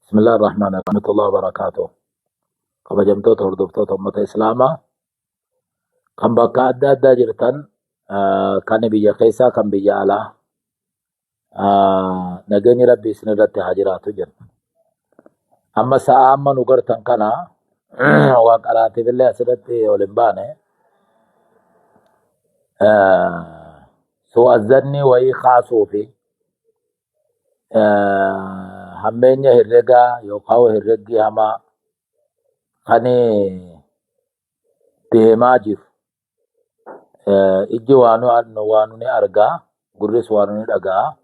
Bismillah ar-Rahmaan rahmatullah wabarakaatuh. Kabajamtoota hordoftoota uummata Islaamaa kan bakka adda addaa jirtan, kan biyya keessaa kan biyya alaa, nageenyi Rabbi isin irratti haa jiraatu jenna. Amma sa'a amma nu gartan kana waa qaraatiif illee asirratti ol hin baane, su'azzanni wayii kaasuu fi hammeenya herregaa yookaan herreggii hamaa kan deemaa jiru. Ijji waanu ni argaa, gurris waanu ni dhaga'a.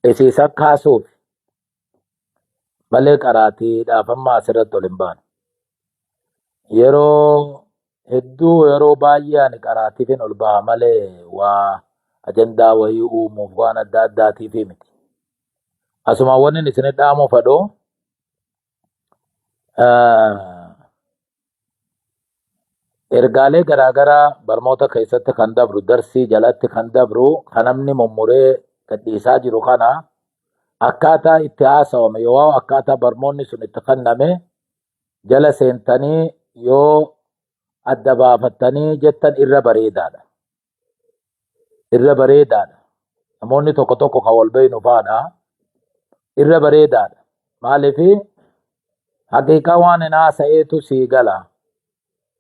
Isiisan kaasuuf malee qaraatiidhaaf amma asirratti ol hin baane. Yeroo hedduu, yeroo baay'ee ani qaraatiifin ol baha malee waa ajandaa wayii uumuuf waan adda addaatiif miti. Asuma wanni isin dhaamu fedhu, ergaalee garaagaraa barnoota keessatti kan dabru, darsii jalatti kan dabru, kan namni mummuree gadhiisaa jiru kana akkaataa itti haasawame yoo akkaataa barnoonni sun itti kenname jala seentanii yoo adda baafattanii jettan irra bareedaadha. Irra bareedaadha. Namoonni tokko tokko kan wal beeynu faadha. Irra bareedaadha. Maaliif haqiiqaa waan hin haasa'eetu sii gala.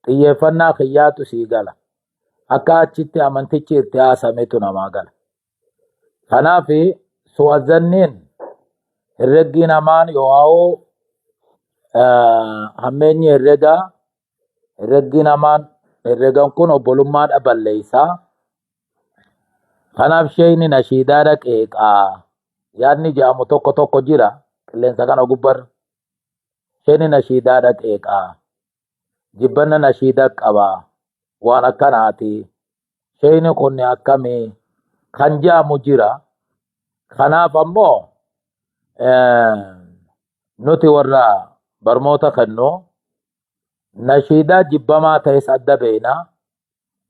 Xiyyeeffannaa kiyyaatu sii gala. Akka achitti amantichi itti haasametu namaa gala. Kanaaf su'azzanniin herreggiin hamaan yoo'aa'uu hammeenyi herregaa, herreggiin hamaan herregan kun obbolummaa balleessaa. Kanaaf sheeyni nashiidaadha qeeqaa yaadni jedhamu tokko tokko jira qilleensa kana gubbarra. Sheeyni nashiidaadha qeeqaa, jibbanna nashiida qaba, waan akkanaati. Sheeyni kun akkamii kan jedhamu jira. Kanaaf ammoo nuti warra barmoota kennu nashiidaa jibbamaa ta'es adda beekna.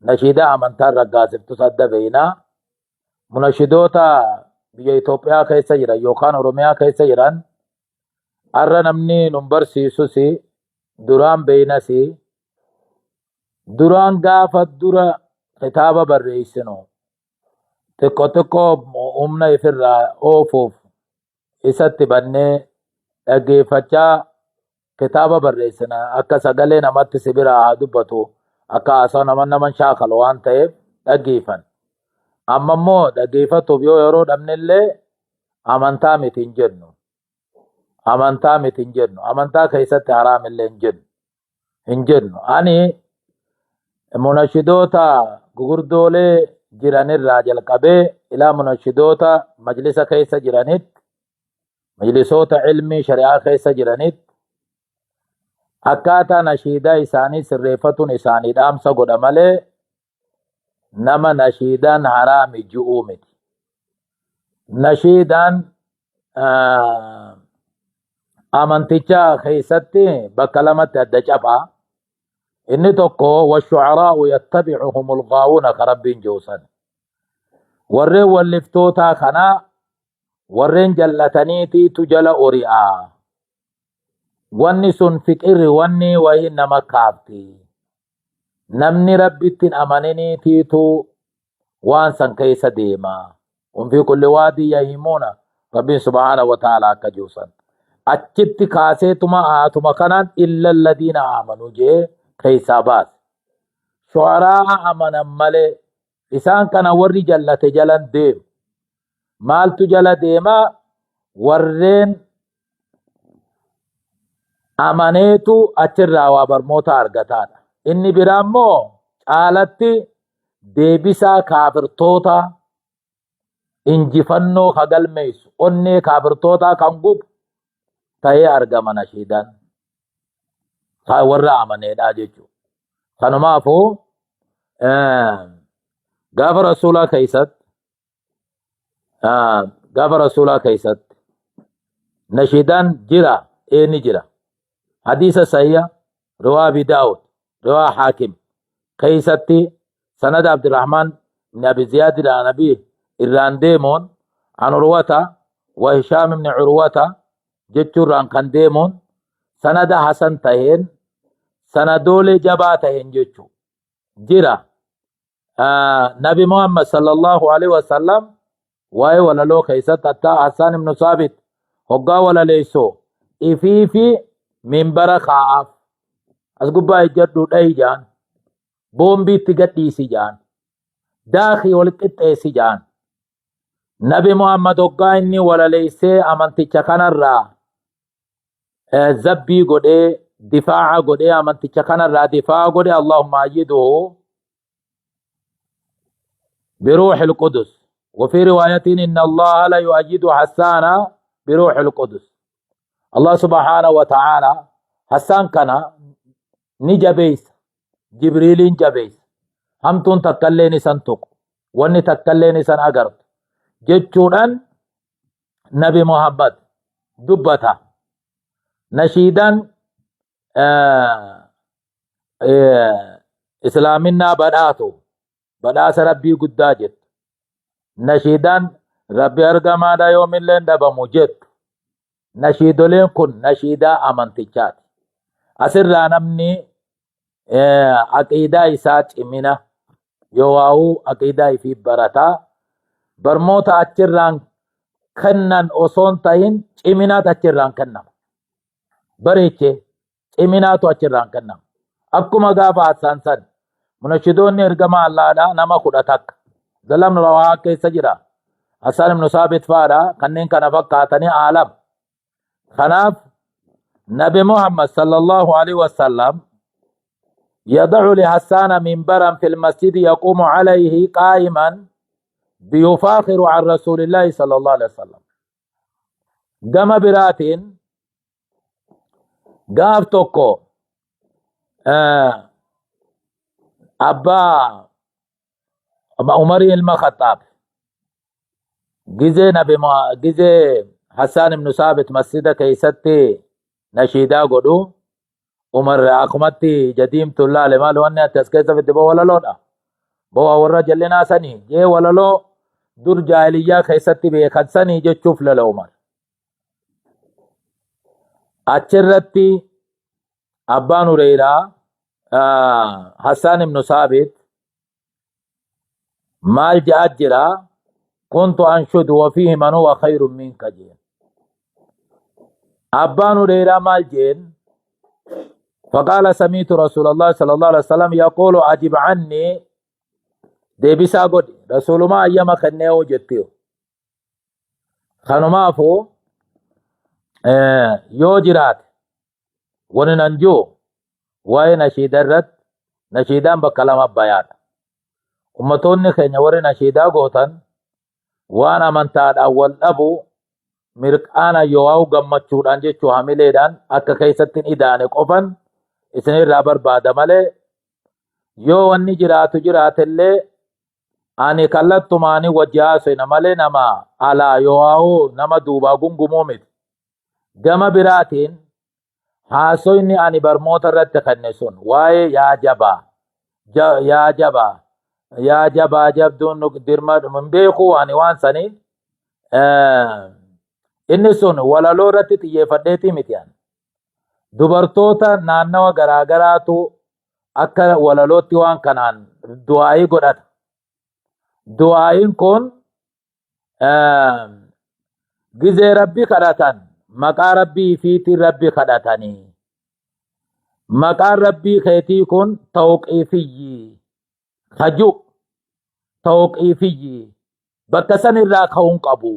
Nashiidaa amantaan raggaasiftus adda beekna. Munashidoota biyya Itoophiyaa keessa jiran yookaan Oromiyaa keessa jiran har'a namni nun barsiisus duraan beeknas, duraan gaafa dura kitaaba barreessinu xiqqoo xiqqoo humna ifirraa oofuuf isatti bannee dhaggeeffachaa kitaaba barreessina, akka sagalee namatti si biraa haa dubbatu, akka haasawa nama naman shaakalu waan ta'eef dhaggeeffan. Amma immoo dhaggeeffatuuf yoo yeroo dhabnellee amantaa miti hin jennu. Amantaa miti hin jennu. Amantaa keessatti haraam illee hin jennu. Hin jennu. Ani munashidoota gugurdoolee jiranirraa jalqabee ilaa munashidoota majlisa keessa jiranitti, majlisoota ilmii shari'aa keessa jiranitti, akkaataa nashiidaa isaanii sirreeffatuun isaanii dhaamsa godha malee nama nashiidaan haraami ji'uu miti. Nashiidaan amanticha keessatti bakka lamatti adda capha. Inni tokko washu'araa'u yattabi'uhumul ghaawuuna ka Rabbiin ji'u san. Warreen walliftootaa kana warreen jallataniitiitu jala ori'a. Wanni sun fiqirri wanni wayii nama kaafti. Namni Rabbitti hin amaniniitiitu waan san keessa deema. Hum fi kulli waadii yahimuuna Rabbiin subhaanahu wa ta'ala akka jiru san. Achitti kaaseetuma haatuma kanaan illa alladiina aamanuu jee keessaa baase. Shu'araa amanan malee isaan kana warri jallate jalan deemu. Maaltu jala deema? Warreen amaneetu achirraa waa barmoota argataadha. Inni biraa immoo caalatti deebisaa kaafirtoota injifannoo ka galmeessu, onnee kaafirtootaa kan gubu ta'ee argama nashiidaan. Kan warra amaneedha jechuudha. Kanumaafuu gaafa rasuulaa keessatti gaafa rasuulaa keessatti nashiidaan jira, ee ni jira. Hadiisa sahiha riwaa Abi Daawud, riwaa Haakim keessatti sanada Abdurrahmaan ibn Abi Ziyaad irraa Nabii irraan deemuun an Urwata wa Hishaam ibn Urwata. jechuurraan kan deemuun sanada hasan taheen sanadoolee jabaa taheen jechuu jira. Nabi Muhammad sallallahu alaihi wasallam waa'ee walaloo keessatti hattaa Hassaan ibnu Saabit hoggaa walaleessu ifii fi minbara kaa'aaf as gubbaa ejjadhu dhahi jaan, boombii itti gadhiisi jaan, daakii wal qixxeessi jaan. Nabi Muhammad hoggaa inni walaleessee amanticha kanarraa zabbii godhee difaa'a godhee amanticha kanarraa difaa'a godhe, Allahumma ayyiduhu بروح القدس، وفي رواية إن الله لا يؤيد حسان بروح القدس. الله سبحانه وتعالى حسان كان نجبيس جبريل جبيس همتون تكلين سنتق واني تكلين سن أقرت جتشوران. نبي محمد دبتا نشيدا islaaminaa badhaatu badhaasa rabbii guddaa jettu, nashiidaan rabbi argamaadha yoomillee hin dhabamu jettu. Nashiidoleen kun nashiidaa amantichaati. Asirraa namni aqiidaa isaa cimina yoo waa'uu aqiidaa ifii barataa barmoota achirraan kennan osoo hin ta'in ciminaatu achirraan kennama. Bareechee ciminaatu achirraan kennama. Akkuma gaafa Hassaan san munashidoonni ergama Allaadha nama 11 Abdullah ibn Rawaa keessa jira. Hassaan ibn Saabit fa'aadha kanneen kana fakkaatanii aalam. Kanaaf Nabi Muhammad sallallahu alaihi wasallam yadacu li Hassaana minbaran fil masjidi yaquumu alayhi qaa'iman biyufaakhiru an rasuulillaahi sallallahu alaihi wasallam. Gama biraatiin gaaf tokko abbaa Umarii ilma Khaxaab gizee nabi gizee Hassaan ibnu Saabit masjida keessatti nashiidaa godhu, Umar akkumatti ija diimtuun laale, maal wanni ati as keessa fidde boo, walaloodha boo, warra jallinaa sanii jee, walaloo dur jaahiliyyaa keessatti beekan sanii jechuuf lola Umar. Achirratti abbaan Hureyraa Hassaan ibnu Saabit maal je'aa jira? Kuntu anshudu wa fiihi man huwa khayrun minka jeen. Abbaan Hureyraa maal jeen? فقال سمعت رسول الله صلى الله عليه وسلم يقول أجب عني deebisaa godhi rasuulumaa ayyama kennee hoo jettiyo. Kanumaafuu yoo jiraate wani nan jiru waa'ee nashiida irratti, nashiidaan bakka lama bayaadha. Ummatoonni keenya warri nashiidaa gootan waan amantaadhaan wal dhabu mirqaana yoo gammachuudhaan jechuu hamileedhaan akka keessatti hin idaane qofan isinirraa barbaada malee, yoo wanni jiraatu jiraatellee ani kallattumaanii wajji haasofna malee nama alaa yoo nama duubaa gungumuu miti. Gama biraatiin haasoyni ani barmoota irratti kenne sun waa'ee yaa jabaa yaa jabaa yaa jabaa jabduun nu dirma hin beeku ani waan sanii, inni sun walaloo irratti xiyyeeffadheetii miti ani. Dubartoota naannawa garaagaraatu akka walalootti waan kanaan du'aayii godhata. Du'aayiin kun gizee rabbi kadhatan maqaa rabbii fiitiin rabbi kadhatanii. Maqaan rabbii keetii kun tawqiifiyyi kaju tawqiifiyyi bakka san irraa ka'uun qabu.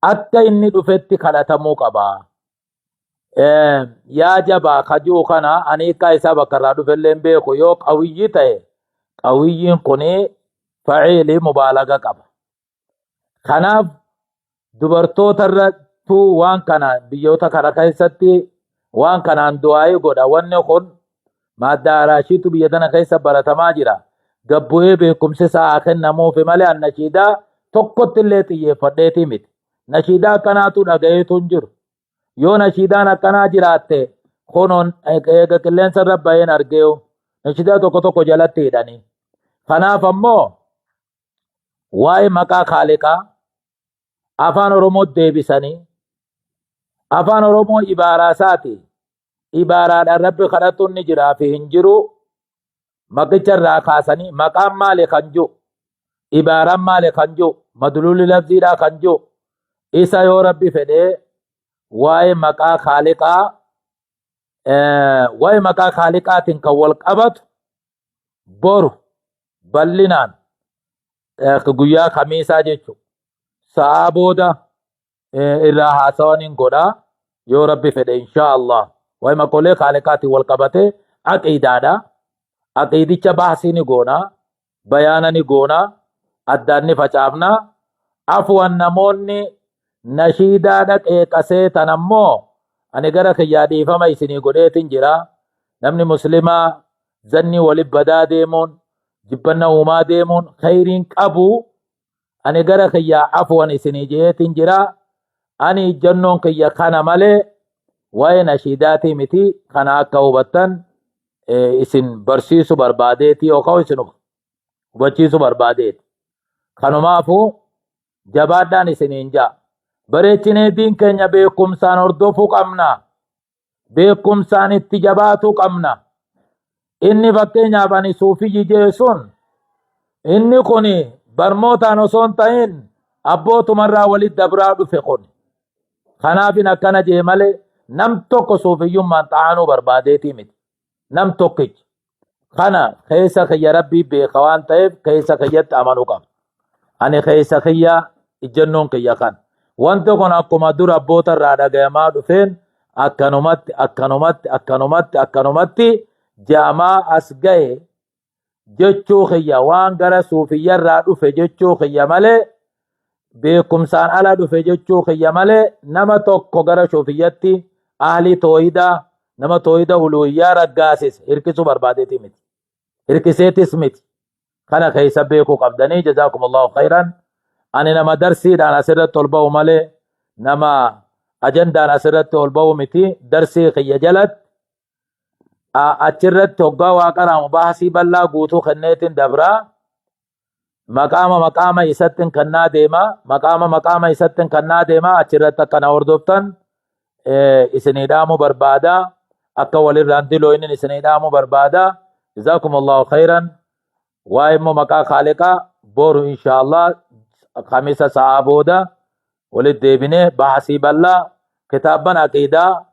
Akka inni dhufetti kadhatamuu qaba. Yaa jabaa kajuu kana ani hiikkaa isaa bakka irraa dhufe illee hin beeku. Yoo qawiyyi ta'e, qawiyyiin kun faciilii mubaalaga qaba. Kanaaf dubartoota irrattuu waan kana biyyoota kana keessatti waan kanaan du'aayii godha. Wanni kun maaddaa araashiitu biyya tana keessa baratamaa jira. Gabbu'ee beekumsi isaa haa kennamuufi malee an nashiidaa tokkotti illee xiyyeeffadheetii miti. Nashiidaa akkanaatu dhagayeetu hin jiru. Yoo nashiidaan akkanaa jiraatte kunoon eega qilleensa irra baheen argeeyu nashiidaa tokko tokko jalatti hidhanii. Kanaaf ammoo waa'ee maqaa kaaliqaa afaan Oromootti deebisanii Afaan Oromoo ibaaraa isaati. Ibaaraadhaan Rabbi kadhatuun ni jiraa fi hin jiru. Maqicha irraa kaasanii maqaan maali kan jiru, ibaaraan maali kan jiru, maduluulli lafziidhaa kan jiru. Isa yoo Rabbi fedhee waa'ee maqaa kaaliqaa waa'ee maqaa kaaliqaatiin kan wal qabatu boru bal'inaan guyyaa kamiisaa jechuudha. Sa'aa booda irraa haasawan hin godha yoo Rabbi fedhe inshaa Allah. Waa'ee maqoolee kaaliqaatiin wal qabate aqiidaadha. Aqiidicha baasii ni goona, bayaana ni goona, addaan ni facaafna. Afwan namoonni nashiidaadha qeeqasee tan ammoo ani gara kiyyaa dhiifama isinii godheetin jira. Namni muslimaa zanni wali badaa deemuun jibbanna uumaa deemuun khayriin qabu. Ani gara kiyyaa afwan isinii jeetin jira. Ani ijjannoon kiyya kana malee waa'ee nashiidaatii miti. Kana akka hubattan isin barsiisu barbaadeeti yookaan isin hubachiisu barbaadeeti. Kanumaafuu jabaadhaan isiniin ja'a. Bareechinee diin keenya beekumsaan hordofuu qabna. Beekumsaan itti jabaatuu qabna. Inni fakkeenyaaf ani suufiyyi jee sun inni kun barmootaan osoo hin ta'in abbootumarraa walitti dabraa dhufe kun. Kanaafin akkana jee malee nam tokko suufiyyummaan xaanuu barbaadeetii miti. Nam tokkichi. Kana keessa kiyya Rabbii beeka waan ta'eef keessa kiyyatti amanuu qaba. Ani keessa kiyya ijjannoon kiyya kana. Wanti kun akkuma dura abboota irraa dhagayamaa dhufeen akkanumatti akkanumatti akkanumatti akkanumatti jaamaa as gahe jechuu kiyya waan gara suufiyya irraa dhufe jechuu kiyya malee beekumsaan ala dhufe jechuu kiyya malee nama tokko gara suufiyyatti ahlii toohidaa nama toohida uluhiyyaa raggaasise hirkisuu barbaadeeti miti. Hirkiseetis miti. Kana keessa beekuu qabdanii jazaakumullahu khayran. Ani nama darsiidhaan asirratti ol ba'u malee nama ajandaan asirratti ol ba'u miti. Darsii kiyya jalatti achirratti hoggaa waa qaraamu baasii bal'aa guutuu kenneetiin dabraa. Maqaama maqaama isattin kannaa deema. Maqaama maqaama isattin kannaa deema. Achirratti akka na hordoftan isinii dhaamu barbaada. Akka walirraan dilooynin isinii dhaamu barbaada. Jazaakumullahu khayran. Waa'ee immoo maqaa kaaliqaa boru inshaallah kamisa sa'aa booda walitti deebinee baasii bal'aa kitaabban aqiidaa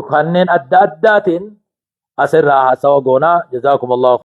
kanneen adda addaatiin asirraa haasawa goonaa. Jazaakumullahu.